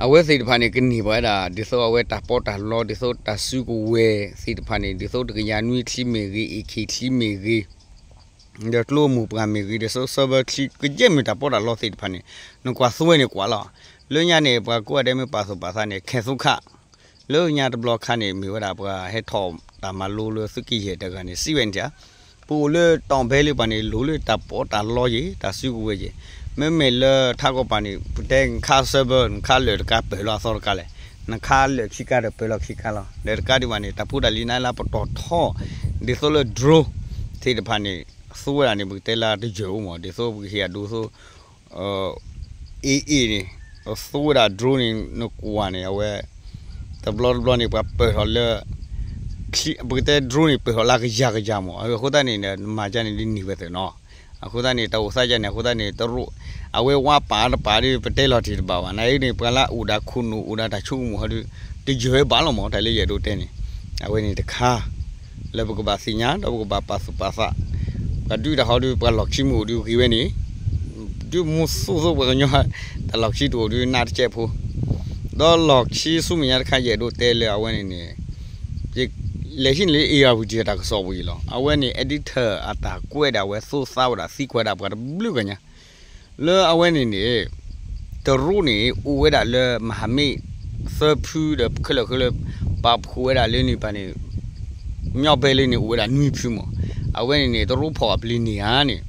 အဝဲသ့ၣ်တဖၣ်န့ၣ် ကန့ၢ်ဘၣ်ဝဲဒၣ် ဒ်သိးအဝဲတၢ်ပီးတၢ်လီ ဒ်သိးတၢ်စုကဝဲၤသ့ၣ်တဖၣ်န့ၣ် ဒ်သိးတကယၤနွံချံမ့ၢ်ဂ့ၤ အ့ၣ်ခ့ချံမ့ၢ်ဂ့ၤ ဒီးကျိမုၢ်ပှၢ်မ့ၢ်ဂ့ၤ ဒ်သိး server ချံ ကယဲၢ်မ့ၢ်တၢ်ပီးတၢ်လီသ့ၣ်တဖၣ်န့ၣ် နကွၢ်သူဝဲန့ၣ်ကွၢ်လီၤ. လၢညါန့ၣ် ပှၤကိးဂၤဒဲးမ့ၢ်ပာ်သူၣ်ပာ်သးန့ၣ် ခဲသူခး လၢညါတဘျီခါန့ၣ် မ့ၢ်ဝဲဒၣ်ပှၤဟဲထီၣ်တၢ်မၤလိလၢသုးက့ယဲၢ်တဂၤန့ၣ် စံးဝဲန့ၣ်ဧါ, ပအိၣ်လၢတီၢ်ဘဲလၢပှၤန့ၣ် လိၣ်လၢတၢ်ပီးတၢ်လီယဲၢ် တၢ်စုကဝဲၤယဲၢ်, မ့မ့ၢ်လၢထးကီၢ်ပၤန့ၣ် ပတဲနခါ server နခါလၢာ်တကးပၢၢ်လီၤအသီတကးလဲၣ်, နခါလၢာ်ခံကါဒီးပၢၢ်လီၤခံကါလီၤ. လၢတကးဒံးဘၣ်န့ၣ် တၢ်ဖိတၢ်လံၤန့ၣ်လၢပတီၢ်ထီ ဒ်သိးလၢ drone သ့ၣ်တဖၣ်န့ၣ် သူဝဲဒၣ်န့ၣ် ပကတဲလၢတယၢၢ်အိၣ်မး ဒ်သိးပကဟ့ၣ်အဒိသိး AA န့ၣ် သူဝဲဒၣ် drone န့ၣ် နကွၢ်န့ၣ် အဝဲ တဘျီတဘျီန့ၣ် ပှၤပၢၢ်ထီၣ်လၢ ပကတဲ drone န့ၣ် ပၢၢ်ထီၣ်လၢကယၤကယၤမး အဃိသတးန့ၣ် နမၤကန့ၣ်ဒ်န့ၢ်ဝဲသ့ၣ်နီၤ. အဃိသတးန့ၣ် တၢ်အိၣ်သးကန့ၣ် အဃိသတးန့ၣ် တရူး အဝဲဝါပာ်တပာ်ဒီး ပတဲလီၤတံၢ်တဘၣ်ဘၣ် နအံၤန့ၣ် ပှၤလၢအအိၣ်ဒီးခိၣ်နူာ်အိၣ်ဒီးတၢ်ဆိကမိၣ်ဟီဒီး တယၢၤဝဲဘၣ်လီၤမး တၢ်လၢယအဲၣ်ဒိးတဲန့ၣ်, အဝဲန့ၣ်တခါ လၢပကဘၣ်သ့ၣ်ညါ ဒီးပကဘၣ်ပာ်သူၣ်ပာ်သး, ပှၤဒုးတၢ်ဟီဒီး ပှၤလီၢ်ခံမုၢ်အိၣ်ဒီးဂ့ၤဝဲန့ၣ်, ဒုးမူသိသိပှၤကညီ တၢ်လီၢ်ခံတအိၣ်ဒီးနးတကဲးဖိ, ဒီးလီၢ်ခံဆူမဲာ်ညါတခါ ယအဲၣ်ဒိးတဲလၢအဝဲန့ၣ်န့ၣ် လဲၤဟံးန့ၢ်လၢ အ့ၣ်ယၢ်ဝံၤ တၢ်ကစီၣ်ပူၤအံၤလီၤ. အဝဲန့ၣ် editor အတၢ်ကွဲးဒၣ်ဝဲ သိၣ်သးဝဲဒၣ် သံကွၢ်ဒၣ်ပှၤတဘျုးဂၤညါ လၢအဝဲန့ၣ်န့ၣ် တရူးန့ၣ် အိၣ်ဝဲဒၣ်လၢ မဟာမိတ် သၢဖုဒီးခဲလၢာ်ခဲလၢာ် ပာ်ဖှိၣ်ဝဲဒၣ်လၢန့ၣ်ပၣ်န့ၣ် မြောက်ပိုင်းလၢန့ၣ် အိၣ်ဝဲဒၣ်နွံဖုမး, အဝဲန့ၣ်န့ၣ် တရူးဖီၣ်အပျံၤန့ၢ်ဧါန့ၣ်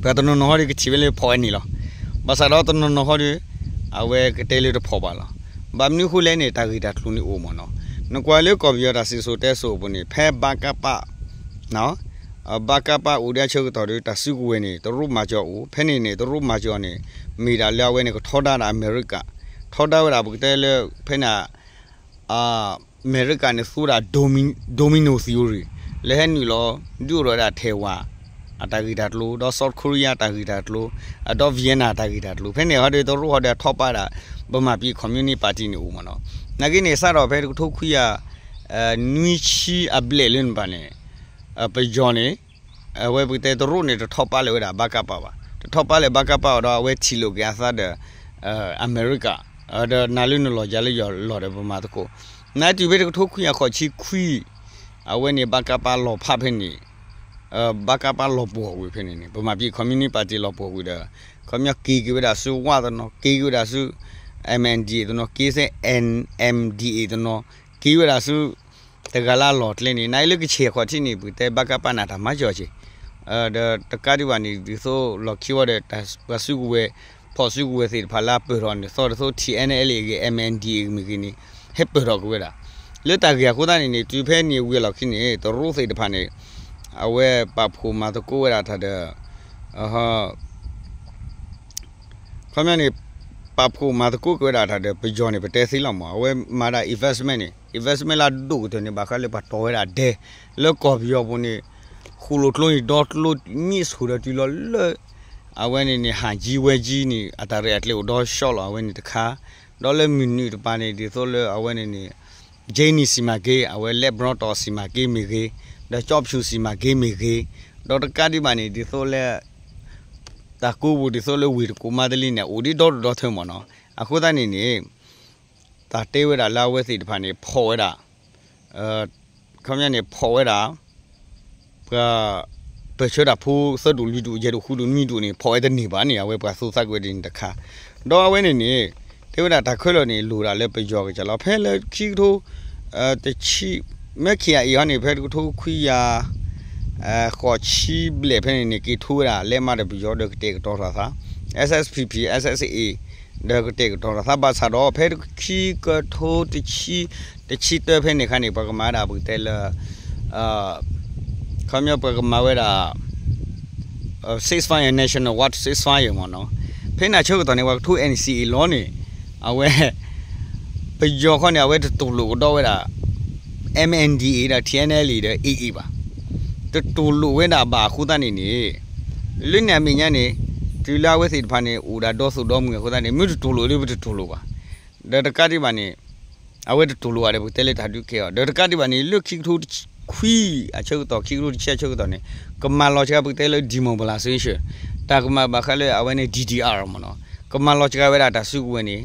ပှၤတနီၤနီၤဟီဒီး ကထံၣ်ဝဲလၢဖီၣ်ဝဲန့ၣ်လီၤ. ဘၣ်ဆၣ်ဒီးတနီၤနီၤဟီဒီး အဝဲကတဲလၢတဖီၣ်ဘၣ်လီၤ. ဘၣ်မနုၤအဃိလဲၣ်န့ၣ် တၢ်ဂ့ၢ်တၢ်ကျိၤန့ၣ်အိၣ်မးနီၤ. နကွၢ်လၢကီၢ်ပယီၤတၢ်စံၣ်စိၤတဲစိၤအပူၤန့ၣ် ဖဲ ဘကပ ဘကပ အိၣ်ဒီးအဆၢကတီၢ်ဒီး တၢ်စုကဝဲၤန့ၣ် တရူးမၤစၢၤအိၣ်, ဖဲန့ၣ်န့ၣ် တရူးမၤစၢၤန့ၣ် မ့ၢ်ဒၣ်လၢအဝဲန့ၣ် ကထီဒါဒၣ်အမဲရကၤ, ထီဒါဝဲဒၣ်ပကတဲလၢ ဖဲန့ၣ် အမဲရကၤန့ၣ် သူဝဲဒၣ် domino theory လၢဟဲနုာ်လီၤ ဒုးအိၣ်ထီၣ်ဝဲဒၣ် Taiwan အတၢ်ဂ့ၢ်တၢ်ကျိၤ, ဒီး South Korea တၢ်ဂ့ၢ်တၢ်ကျိၤ, ဒီး Vietnam တၢ်ဂ့ၢ်တၢ်ကျိၤ, ဖဲန့ၣ်ဟီဒီး တရူးဟီဒီးထီၣ်ပာ်ဒၣ် ဗမာပြည်ကွန်မြူနစ်ပါတီန့ၣ်အိၣ်မးနီၤ. နာ်က့န့ၣ် စးထီၣ်ဖဲတကထိခွံကယၤ နွံဆံအဘျဲၣ်လၢန့ၣ်ပၣ်န့ၣ် ပယီၤန့ၣ် အဝဲပကတဲတရူးန့ၣ် တထီၣ်ပာ်လၢၤဝဲဒၣ် ဘကပ ဘၣ်. တထီၣ်ပာ်လၢၤ ဘကပ အီၤဒီး အဝဲထံၣ်လိာ်က့ၤအသးဒီး အမဲရကၤ, ဒီးနၤလၢနလီၤယၤလၢယလီၤဒီး ဗမာသကိး, နာ်တုၤဖဲတကထိခွံကယၤဃိးဆံခွံ အဝဲန့ၣ် ဘကပ လီၤဖးဖဲန့ၣ် ဘကပ လီၤပှီၢ်ကွံာ်ဖဲန့ၣ်န့ၣ် ဗမာပြည်ကွန်မြူနစ်ပါတီ လီၤပှီၢ်ကွံာ်ဒီး ခီပညီက့ၤက့ၤဝဲဒၣ်ဆူဝၣ်တနီၤ, က့ၤက့ၤဝဲဒၣ်ဆူ MNDAA တနီၤ, က့ၤဆဲ NMDAA တနီၤ, က့ၤဝဲဒၣ်ဆူ တဂၤလၢအလီၢ်ကျဲန့ၣ် နာ်အံၤလၢကဆဲးခီၣ်ထံးန့ၣ် ပကတဲ ဘကပ န့ၣ် တၢ်မၤစၢၤက့ၤ, ဒီးတကးဒံးဘၣ်န့ၣ် ဒ်သိးလီၢ်ခံဝဲဒီး ပှၤစုကဝဲၤ ဖီၣ်စုကဝဲၤသ့ၣ်တဖၣ်လၢအပၢၢ်ထီၣ်န့ၣ် သီၣ်ဒ်သိး ထံၣ်အဲၣ်နဲၣ်အဲလ်အ့ၣ်ဂ့ၤ မၣ်ဒံအ့ၣ်ဂ့ၤမ့ၢ်ဂ့ၤန့ၣ် ဟဲပၢၢ်ထီၣ်က့ၤဝဲဒၣ်. လၢတၢ်ဂ့ၢ်အဃိသတးန့ၣ်န့ၣ် တုၤဖဲန့ၣ်ဝံၤအလီၢ်ခံန့ၣ် တရူးသ့ၣ်တဖၣ်န့ၣ် အဝဲပာ်ဖှိၣ်မၤသကိးဝဲဒၣ်တၢ်ဒီး ခီပညီန့ၣ် ပာ်ဖှိၣ်မၤသကိးက့ၤဝဲဒၣ်တၢ်ဒီး ပယီၤန့ၣ် ပတဲသ့လီၤမး, အဝဲမၤဒၣ် investment န့ၣ် investment လၢအဒိၣ်ကတၢၢ်န့ၣ် ဘၣ်ဃးလၢပှၤတီၢ်ဝဲဒၣ်ဒဲ လၢကီၢ်ပယီၤပူၤန့ၣ် ဃိၣ်လိာ်ကျိန့ၣ် ဒီကျိမံၣ်ဆိၣ်ဒီးတုၤလီၤလၢ အဝဲန့ၣ်န့ၣ် ဟၣ်ကၠံဝဲကၠံန့ၣ် အတၢ်ရဲၣ်အကျဲၤအိၣ်ဒီးဆှီလီၤ အဝဲန့ၣ်တခါ, ဒီးလၢမုၢ်နုာ်တပၤန့ၣ် ဒ်သိးလၢအဝဲန့ၣ်န့ၣ် ကၠ့နံၣ် စီမံကိန်း အဝဲ လၢဘြီတီၣ် စီမံကိန်း မ့ၢ်ဂ့ၤ, ဒီး ကျောက်ဖြူ စီမံကိန်း မ့ၢ်ဂ့ၤ, ဒီးတကးဒံးဘၣ်န့ၣ် ဒ်သိးလၢ တၢ်ကိးပူၤ ဒ်သိးလၢဝ့ၢ်တကူၣ်မါတလံန့ၣ် အိၣ်ဒံးဒီဒူၣ်ဒီထၢမးနီၤ. အဃိသတးန့ၣ်န့ၣ် တၢ်တဲဝဲဒၣ်လၢအဝဲသ့ၣ်တဖၣ်န့ၣ် ဖီၣ်ဝဲဒၣ် ခီပညီန့ၣ် ဖီၣ်ဝဲဒၣ် ပှၤ ပၢၢ်ဆၢတၢ်ဖိသၢဒူၣ်လွံၢ်ဒူၣ်ယဲၢ်ဒူၣ်ဃုဒူၣ်နွံဒူၣ်န့ၣ် ဖီၣ်ဝဲတန့ၢ်ဘၣ်န့ၣ် အဝဲပှၤသူသးကွံာ်ဒ်န့ၣ်တခါ, ဒီးအဝဲန့ၣ်န့ၣ် တဲဝဲဒၣ်တၢ်ခဲလၢာ်န့ၣ် လိၣ်ဒၣ်လၢပယီၤကစၢ်လီၤ. ဖဲလၢခံကထိ တဆံ မ့ၢ်ခံဂၤအံၤဟီန့ၣ် ဖဲတကထိခွံကယၤ ဃိးဆံဘျဲၣ်ဖဲန့ၣ်န့ၣ် က့ၤထိဝဲဒၣ် လဲမးဒီးပယီၤဒီးကတဲာ်ကတီၤထီၣ်သး SSPP SSA ဒီးကတဲာ်ကတီၤထီၣ်သး ဘၣ်ဆၣ်ဒီး ဖဲခံကထိတဆံ တဆံတၢဖဲန့ၣ်ခါန့ၣ် ပှၤကမၤဝဲဒၣ်ပကတဲလၢ ခီပညီပှၤကမၤဝဲဒၣ် ceasefire, national war ceasefire မ့ၢ်နီၤ. ဖဲန့ၣ်အဆၢကတီၢ်န့ၣ် ပှၤကထိ NCA လီၤန့ၣ် အဝဲ ပယီၤခီန့ၣ် အဝဲတတူၢ်လိာ်ကဒီးဝဲဒၣ် MNDAA ဒီး TNLA ဒီး AA ဘၣ်. တတူၢ်လိာ်ဝဲဒၣ်ဘၣ်အဃိသတးန့ၣ်န့ၣ် လၢန့ၣ်အမဲာ်ညါန့ၣ် တုၤလၢအဝဲသ့ၣ်တဖၣ်န့ၣ် အိၣ်ဒၣ်ဒီသိၣ်ဒီမှံၤအဃိသတးန့ၣ် မ့ၢ်တတူၢ်လိာ်ဒီး ပတတူၢ်လိာ်ဘၣ်. ဒီးတကးဒံးဘၣ်န့ၣ် အဝဲတတူၢ်လိာ်ဘၣ်ဒီး ပကတဲလၢတၢ်ဒုးကဲအီၤ ဒီးတကးဒံးဘၣ်န့ၣ် လၢခံကထိခွံအဆၢကတီၢ် ခံကထိတဆံအဆၢကတီၢ်န့ၣ် ကမၤလီၤစှၤပကတဲလၢ demobilization တၢ်ကမၤဘၣ်ဃးလၢအဝဲန့ၣ် DDR မ့ၢ်နီၤ. ကမၤလီၤစှၤဝဲဒၣ်တၢ်စုကဝဲၤန့ၣ်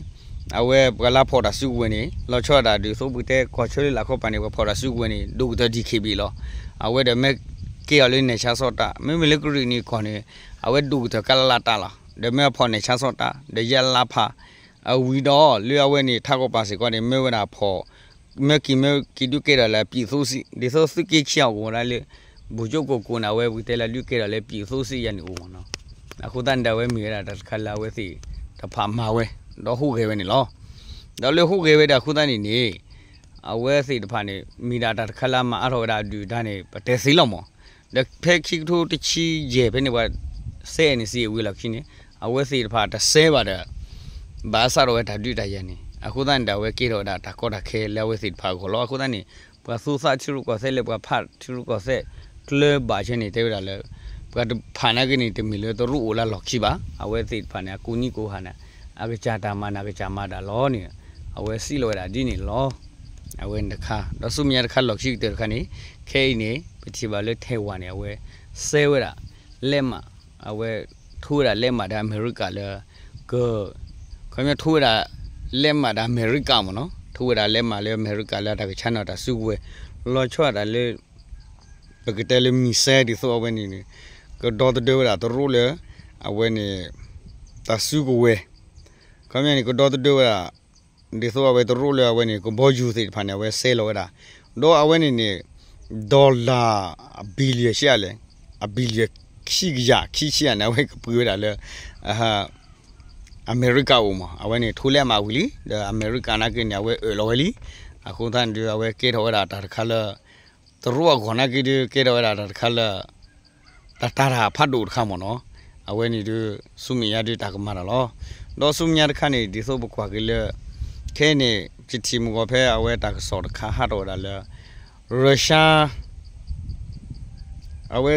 အဝဲပှၤလၢဖီၣ်တၢ်စုကဝဲၤန့ၣ် လီၤဆီဒၣ်တၢ်ဒ်သိးပကတဲကီၢ်ဆၢလၢလာ်ခီပၤန့ၣ် ပှၤဖီၣ်တၢ်စုကဝဲၤန့ၣ် ဒိၣ်ကတၢၢ် DKBA လီၤ. အဝဲဒီးမ့ၢ်ကဲအီၤလၢနဲၣ်ဆါဆီၣ်တၢ် မ့မ့ၢ်လၢကရ့ၣ်နံၣ်ကီၢ်န့ၣ် အဝဲဒိၣ်ကတၢၢ် ကလလတၢ်လီၤ. ဒီးမ့ၢ်အဖီၣ်နဲၣ်ဆါဆီၣ်တၢ် ဒီးယဲၢ်လါဖး အဝံၤဒီးလၢအဝဲန့ၣ် ထးကီၢ်ပၤစ့ၢ်ကီးန့ၣ် မ့ၢ်ဝဲဒၣ်ဖီၣ် မ့ၢ်က့ၤမ့ၢ်က့ၤဒုးကဲထီၣ်လၢ ပြည်သူ့စစ် ဒ်သိးသုးက့ခံဂၤအိၣ်ဝဲဒၣ်လၢ ဗိုလ်ချုပ်ကိုကို န့ၣ် အဝဲပကတဲလၢဒုးကဲထီၣ်လၢ ပြည်သူ့စစ် ယၤန့ၣ်အိၣ်မ့ၢ်နီၤ. အဃိသတးန့ၣ်ဒီး အဝဲမ့ၢ်ဝဲဒၣ်တၢ်တခါလၢအဝဲသ့ၣ်တဖၣ်မၤဝဲ ဒီးဟူးဂဲၤဝဲန့ၣ်လီၤ. ဒီးလၢဟူးဂဲၤဝဲဒၣ်အဃိသတးန့ၣ်န့ၣ် အဝဲသ့ၣ်တဖၣ်န့ၣ် မ့ၢ်ဒၣ်တၢ်တခါလၢအမၤအါထီၣ်ဝဲဒၣ်အဒုၣ်အဒါန့ၣ် ပတဲသ့လီၤမး. ဒီးဖဲခံကထိတဆံယဲၢ်ဖဲန့ၣ် ပှၤစဲ NCA အဝံၤလီၢ်ခံန့ၣ် အဝဲသ့ၣ်တဖၣ်တစဲဘၣ်ဒီး ဘၣ်စးထီၣ်ဝဲတၢ်ဒုးတၢ်ယၤန့ၣ် အဃိသတးန့ၣ်ဒီး အဝဲကဲထီၣ်ဝဲဒၣ်တၢ်ကီတၢ်ခဲလၢအဝဲသ့ၣ်တဖၣ်အဂီၢ်လီၤ. အဃိသတးန့ၣ် ပှၤသူသးထံရူၢ်ကီၢ်သဲးလၢပှၤဖးထံရူၢ်ကီၢ်သဲး ကျၢၤဘၣ်ဆၢန့ၣ် တဲဝဲဒၣ်လၢ ပှၤတဖၣ်နာ်က့န့ၣ် တမ့ၢ်လၢတရူးအိၣ်လၢလီၢ်ခံဘၣ်. အဝဲသ့ၣ်တဖၣ်န့ၣ် အကိးနံၤကိးဟါန့ၣ် အကစၢ်တၢ်မၤန့ၣ် အကစၢ်မၤဒၣ်လီၤန့ၣ် အဝဲစံးလီၤဝဲဒၣ်ဒ်န့ၣ်လီၤ. အဝဲန့ၣ်တခါ ဒီးဆူမဲာ်ညါတခါ လီၢ်ခံကတၢၢ်တခါန့ၣ် ခဲအံၤန့ၣ် ပထံၣ်ဘၣ်လၢ Taiwan န့ၣ် အဝဲစဲဝဲဒၣ် လက်မှတ် အဝဲ ထိုးဝဲဒၣ် လက်မှတ် ဒီးအမဲရကၤလၢ က ခီပညီ ထိုးဝဲဒၣ် လက်မှတ် ဒီးအမဲရကၤမ့ၢ်နီၤ, ထိုးဝဲဒၣ် လက်မှတ် လၢအမဲရကၤလၢတၢ်ကဆါန့ၢ်တၢ်စုကဝဲၤ လီၤဆီဒၣ်တၢ်လၢ ပကတဲလၢ missile ဒ်သိးအဝဲန့ၣ်န့ၣ် ကဒီသဒၢဝဲဒၣ်တရူးလၢ အဝဲန့ၣ် တၢ်စုကဝဲၤ ခီပညီန့ၣ် ကဒီသဒၢဝဲဒၣ် ဒ်သိးအဝဲတရူးလၢအဝဲန့ၣ် ကဘီယူၤသ့ၣ်တဖၣ်န့ၣ် အဝဲစဲလီၤဝဲဒၣ် ဒီးအဝဲန့ၣ်န့ၣ် dollar အ billion ဆံးအါလဲၣ်, အ billion ခံဆံးအါန့ၣ် အဝဲကပှ့ၤဝဲဒၣ်လၢ အမဲရကၤအိၣ်မး, အဝဲန့ၣ် ထိုးလက်မှတ် ဝံၤလံ, ဒီးအမဲရကၤနာ်က့န့ၣ် အဝဲအၢၣ်လီၤဝဲလံ. အဃိသတးန့ၣ်ဒီး အဝဲကဲထီၣ်ဝဲဒၣ်တၢ်တခါလၢ တရူးအဂီၢ်နာ်က့ဒီး ကဲထီၣ်ဝဲဒၣ်တၢ်တခါလၢ တၢ်တၤတၢ်ဖးဒိၣ်တခါမ့ၢ်နီၤ. အဝဲန့ၣ်ဒီး ဆူမဲာ်ညါဒီးတၢ်ကမၤတၢ်လီၤ. ဒီးဆူမဲာ်ညါတခါန့ၣ် ဒ်သိးပကွၢ်က့ၤလၢ ခဲအံၤန့ၣ် ယထံၣ်မုၢ်ဂီၤဖဲအဝဲတၢ်ကစီၣ်တခါဟးထီၣ်ဝဲဒၣ်လၢ Russia အဝဲ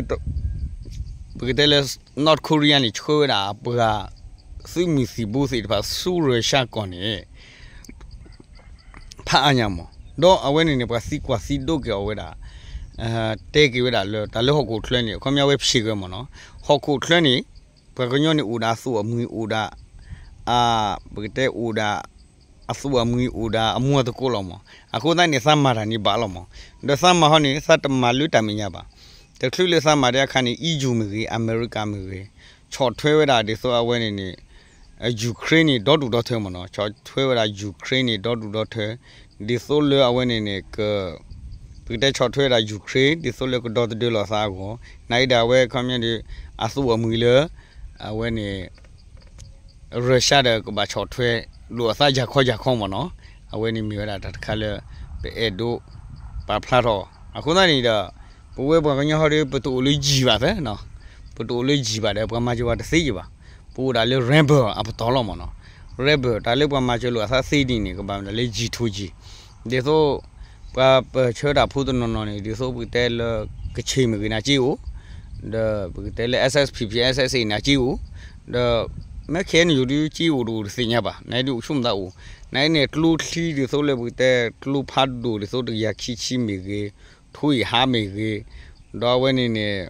ပကတဲလၢ North Korea န့ၣ် ဆှၢဝဲဒၣ်ပှၤသုးမုၢ်သံၣ်ဘိသ့ၣ်တဖၣ်ဆူ Russia ကီၢ်န့ၣ် ဖးအါညါမး, ဒီးအဝဲန့ၣ်န့ၣ် ပှၤသံကွၢ်သံဒိးက့ၤအီၤဝဲဒၣ် တဲက့ၤဝဲဒၣ်လၢ တၢ်လၢဟီၣ်ခိၣ်ချၢန့ၣ် အခီပညီဝဲဖျ့ၣ်က့ၤမ့ၢ်နီၤ, ဟီၣ်ခိၣ်ချၢန့ၣ် ပှၤကညီန့ၣ်အိၣ်ဒၣ်အသူၣ်အမုာ်အိၣ်ဒၣ် အ ပကတဲအိၣ်ဒၣ် အသူၣ်အမုာ်အိၣ်ဒၣ်အမူအသကိးလီၤမး. အဃိသတးန့ၣ် သးမၤတၢ်န့ၣ်ဘၣ်လီၤမး, ဒီးသးမၤဟီန့ၣ် သးတမၤလၢတၢ်မဲာ်ညါဘၣ်. တချုးလၢသးမၤဒ်အခါန့ၣ် EU မ့ၢ်ဂ့ၤ အမဲရကၤမ့ၢ်ဂ့ၤ ဆီၣ်ထွဲဝဲဒၣ်ဒ်သိးအဝဲန့ၣ်န့ၣ် Ukraine န့ၣ် ဒီဒူၣ်ဒီထၢမ့ၢ်နီၤ, ဆီၣ်ထွဲဝဲဒၣ် Ukraine န့ၣ် ဒီဒူၣ်ဒီထၢ ဒ်သိးလၢအဝဲန့ၣ်န့ၣ် က ပကတဲဆီၣ်ထွဲဝဲဒၣ် Ukraine ဒ်သိးလၢကဒီသဒၢလီၤသးအဂီၢ်, နာ်အံၤဒၣ်အဝဲခီပညီဒီး အသူၣ်အမုာ်လၢ အဝဲန့ၣ် Russia ဒီးကဘၣ်ဆီၣ်ထွဲ လိာ်အသးယၤခီယၤခီမ့ၢ်နီၤ, အဝဲန့ၣ်မ့ၢ်ဝဲဒၣ်တၢ်တခါလၢ ပအဲၣ်ဒိးပာ်ဖျါထီၣ်. အဃိသတးန့ၣ်ဒီး ပဝဲပှၤကညီဟီဒီး ပတအိၣ်လၢယံၤဘၣ်သၢနီၤ, ပတအိၣ်လၢယံၤဘၣ်ဒီး ပှၤမၤစၢၤပှၤတသ့ယံၤဘၣ်, ပအိၣ်ဒၣ်လၢ rebel အပတီၢ်လီၤမ့ၢ်နီၤ, rebel တၢ်လၢပှၤမၤစၢၤလိာ်အသးသ့ဒ်န့ၣ် ကဘၣ်မနုၤလၢ ယံၤထူယံၤ ဒ်သိး ပှၤပၢၢ်ဆၢတၢ်ဖိတနီၤနီၤန့ၣ် ဒ်သိးပကတဲလၢ ကခ့ၣ်မ့ၢ်ဂ့ၤန့ၣ်က့အိၣ်, ဒီးပကတဲလၢ SSPP SSA န့ၣ်က့အိၣ်, ဒီး မ့ၢ်ခဲအံၤန့ၣ်ယိၤဒုးက့အိၣ်တအိၣ်တသ့ၣ်ညါဘၣ်, နဒုးအိၣ်ဆိကမိၣ်သးအိၣ်, နအံၤန့ၣ်ကျိချံဒ်သိးလၢပကတဲကျိဖးဒိၣ်ဒ်သိးတကယၤခံဆံမ့ၢ်ဂ့ၤ, ထိအံၤဟါမ့ၢ်ဂ့ၤ, ဒီးအဝဲန့ၣ်န့ၣ်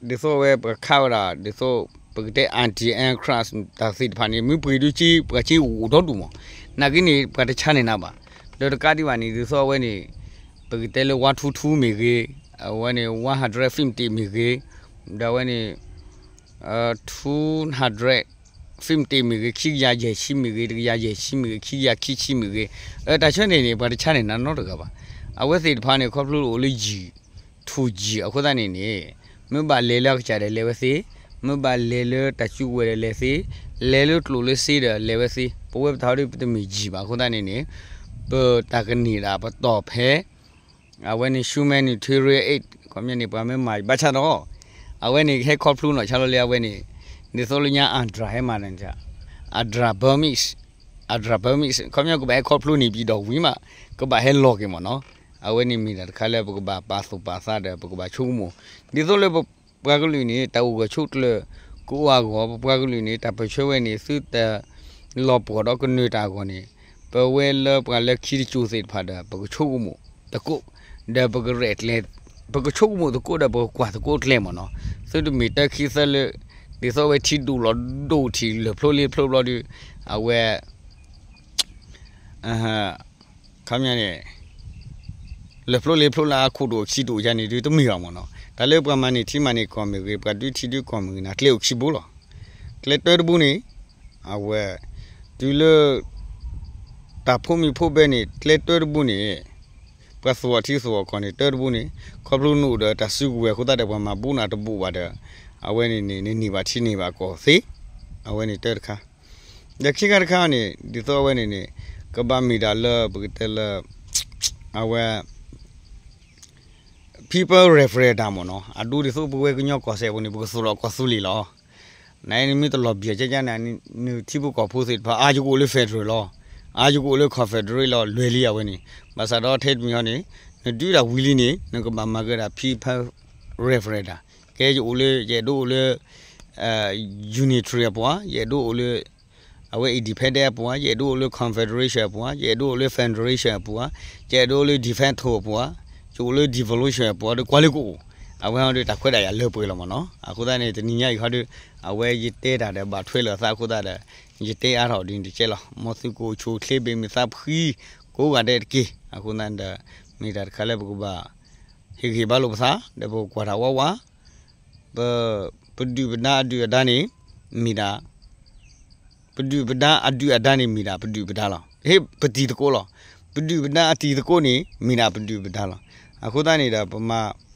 ဒ်သိးအဝဲပှၤခးဝဲဒၣ် ဒ်သိး ပကတဲ anti aircraft တၢ်သ့ၣ်တဖၣ်န့ၣ် မ့ၢ်ပှ့ၤဒုးက့ ပှၤက့အိၣ်ဒီဒူၣ်မး, နာ်က့န့ၣ် ပှၤတဆါန့ၢ်နၤဘၣ်, ဒီးတကးဒံးဘၣ်န့ၣ် ဒ်သိးအဝဲန့ၣ် ပကတဲလၢ one two two မ့ၢ်ဂ့ၤ, အဝဲန့ၣ် one hundred fifty မ့ၢ်ဂ့ၤ, ဒီးအဝဲန့ၣ် two hundred fifty မ့ၢ်ဂ့ၤ, ခံကယၤယဲၢ်ဆံမ့ၢ်ဂ့ၤ, တကယၤယဲၢ်ဆံမ့ၢ်ဂ့ၤ, ခံကယၤခံဆံမ့ၢ်ဂ့ၤ, တၢ်ဆၢန့ၣ်န့ၣ် ပှၤတဆါန့ၢ်နၤနီတဂၤဘၣ်, အဝဲသ့ၣ်တဖၣ်န့ၣ် ခီဖျိအိၣ်လၢယံၤ ထူၣ်ယံၤအဃိသတးန့ၣ်န့ၣ် မ့ၢ်ဘၣ်လဲၤလၢအကစၢ်ဒီးလဲၤဝဲသ့, မ့ၢ်ဘၣ်လဲၤလၢတၢ်စုကဝဲၤဒီးလဲၤသ့, လဲၤလၢကျိၣ်လၢစ့ဒီးလဲၤဝဲသ့, ပဝဲပတၢ်ဟီဒီးပတမ့ၢ်ယံၤဘၣ်အဃိသတးန့ၣ်န့ၣ် ပတၢ်ကန့ၢ်ဒၣ်ပတီၢ်ဖဲ အဝဲန့ၣ် humanitarian aid ခီပညီန့ၣ် ပှၤမ့ၢ်မၤဘၣ်ဆၣ်ဒီး အဝဲန့ၣ်ဟဲခီဖျိနီၢ်ဆါလီၤလၢအဝဲန့ၣ် ဒ်သိးလၢညါ UNDRA ဟဲမၤန့ၣ် UNDRA Burmese, UNDRA Burmese ခီပညီကဘၣ်ဟဲခီဖျိန့ၣ် ပြည်တော်ဝံၤမး ကဘၣ်ဟဲလီၤက့ၤမ့ၢ်နီၤ, အဝဲန့ၣ်မ့ၢ်တၢ်တခါလၢပကဘၣ်ပာ်သူၣ်ပာ်သးဒီး ပကဘၣ်ဆိကမိၣ် ဒ်သိးလၢပှၤကလုာ်န့ၣ် တၢ်အိၣ်ဂၢၢ်ဆိးကျၢၤကအိၣ်အဂီၢ်, ပပှၤကလုာ်န့ၣ် တၢ်ပၢၢ်ဆၢဝဲန့ၣ် သုတလီၤပှီၢ်ဒီးကနၢၤတၢ်အဂီၢ်န့ၣ်, ပဝဲလၢပှၤလၢခံတစိၤသ့ၣ်တဖၣ်ဒီး ပကဆိကမိၣ်သကိး, ဒီးပကရဲၣ်ကျဲၤ, ပကဆိကမိၣ်သကိးဒီးပကကွၢ်သကိးကျဲမ့ၢ်နီၤ, သုတမ့ၢ်တၢ်ခံသၢလၢ ဒ်သိးအဝဲထံဒိၣ်လီၤဒိၣ်ထံးလၢာ်ဖျိလ့ဖျိဘျီဒီး အဝဲ ခီပညီန့ၣ် လၢာ်ဖျိလ့ဖျိလၢအခိၣ်ဒိၣ်အခံဒိၣ်ယါန့ၣ်ဒုးတမ့ၢ်ဘၣ်မ့ၢ်နီၤ, တၢ်လၢပှၤမၤန့ၢ်ထံမၤန့ၢ်ကီၢ်မ့ၢ်ဂ့ၤ, ပှၤဒုးထံဒုးကီၢ်မ့ၢ်ဂ့ၤန့ၣ် ကျဲအိၣ်ခံဘိလီၤ. ကျဲတၢတဘိန့ၣ် အဝဲ တုၤလၢ တၢ်ဖိမံၤဖိဘဲန့ၣ် ကျဲတၢတဘိန့ၣ် ပှၤသူၣ်အီၣ်ထံသူၣ်အီၣ်ကီၢ်န့ၣ် တၢတဘိန့ၣ် ခီဖျိနအိၣ်ဒီးတၢ်စုကဝဲၤအဃိသတးဒီး ပှၤမၤဘူနၤတဘိဘၣ်ဒီး အဝဲန့ၣ်န့ၣ် နန့ၢ်ဘၣ်ထံန့ၢ်ဘၣ်ကီၢ်သ့, အဝဲန့ၣ်တၢတခါ ဒီးခံခါတခါန့ၣ် ဒ်သိးအဝဲန့ၣ်န့ၣ် ကဘၣ်မ့ၢ်ဒၣ်လၢပကတဲလၢ အဝဲ people referendum မ့ၢ်နီၤ, အဒိဒ်သိးပဝဲကညီကီၢ်စဲၣ်ပူၤန့ၣ် ပကသူၣ်လီၤကီၢ်သူလ့ၤလီၤ. နမ့ၢ်တလီၤဘၠဲၣ်ကကန့ၣ် နထံဖိကီၢ်ဖိသ့ၣ်တဖၣ် အါယကအိၣ်လၢ federal လီၤ, အါယကအိၣ်လၢ confederate လီၤ လွဲၤလံအဝဲန့ၣ်, ဘၣ်ဆၣ်ဒီးထဲတမံၤဟီန့ၣ် နဒုးဒၣ်ဝံၤလံန့ၣ် နကဘၣ်မၤကဲဒၣ် people referendum, ကဲယအိၣ်လၢ ယအဲၣ်ဒိးအိၣ်လၢ unitary အပူၤဧါ, ယအဲၣ်ဒိးအိၣ်လၢ အဝဲ independent အပူၤဧါ, ယအဲၣ်ဒိးအိၣ်လၢ confederation အပူၤဧါ, ယအဲၣ်ဒိးအိၣ်လၢ federation အပူၤဧါ, ယအဲၣ်ဒိးအိၣ်လၢ de facto အပူၤဧါ, ယအိၣ်လၢ devolution အပူၤဧါ, ဒီးကွၢ်လၢကအိၣ်, အဝဲဟီဒီးတၢ်ခွဲးတၢ်ယာ်လၢပှဲၤလီၤမ့ၢ်နီၤ. အဃိသတးန့ၣ် တနံၤညါအံၤဟီဒီး အဝဲယတဲတၢ်ဒီးဘၣ်ထွဲလီၤသးအဃိသတးဒီး ယတဲအါထီၣ်ဒ်န့ၣ်တကဲလီၤ. မ်သုကအိၣ်ဆူၣ်အိၣ်ချ့ ဘၣ်မုာ်သးဖှံကိးဂၤဒဲးတက့ၢ်. အဃိသတးဒီး မ့ၢ်တၢ်တခါလၢပကဘၣ် ဟ့ၣ်ဂံၢ်ဘါလိာ်ပသး ဒီးပကကွၢ်တၢ်ဝးဝး, ပ ပဒုၣ်ပဒါအဒုၣ်အဒါန့ၣ် မ့ၢ်ဒၣ် ပဒုၣ်ပဒါအဒုၣ်အဒါန့ၣ် မ့ၢ်ဒၣ်ပဒုၣ်ပဒါလီၤ. ဟ့ၣ်ပတံၤသကိးလီၤ. ပဒုၣ်ပဒါအတံၤသကိးန့ၣ် မ့ၢ်ဒၣ်ပဒုၣ်ပဒါလီၤ. အဃိသတးန့ၣ်ဒီး ပမၤ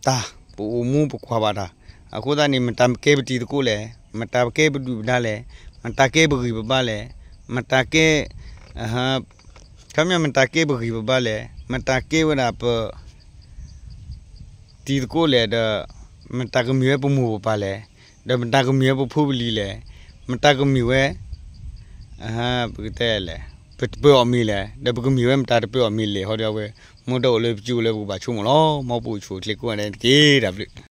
တၢ် ပအိၣ်မူပကွၢ်ဘၣ်တၢ်, အဃိသတးန့ၣ် မတၤကဲပတံၤသကိးလဲၣ်, မတၤကဲပဒုၣ်ပဒါလဲၣ်, မတၤကဲပဂံၢ်ပဘါလဲၣ်, မတၤကဲ ခီပညီမတၤကဲပဂံၢ်ပဘါလဲၣ်, မတၤကဲဝဲဒၣ်ပ တံၤသကိးလဲၣ်ဒီး မတၤကမ့ၢ်ဝဲပမိၢ်ပပၢ်လဲၣ်, ဒီးမတၤကမ့ၢ်ဝဲပဖိပလံၤလဲၣ်, မတၤကမ့ၢ်ဝဲ ပကတဲလဲၣ် ပတပၢၤအီၣ်မ့ၤလဲၣ်, ဒီးပကမ့ၢ်ဝဲမတၤတပၢၤအီၣ်မ့ၤလဲၣ် ဟီဒီးအဝဲ မ့ၢ်တအိၣ်လၢပစုပူၤလၢပကဘၣ်ဆိကမိၣ်လီၤ. မ်ပအိၣ်ဆူၣ်အိၣ်ချ့ကိးဂၤဒဲးတက့ၢ်. တၢ်ဘျုး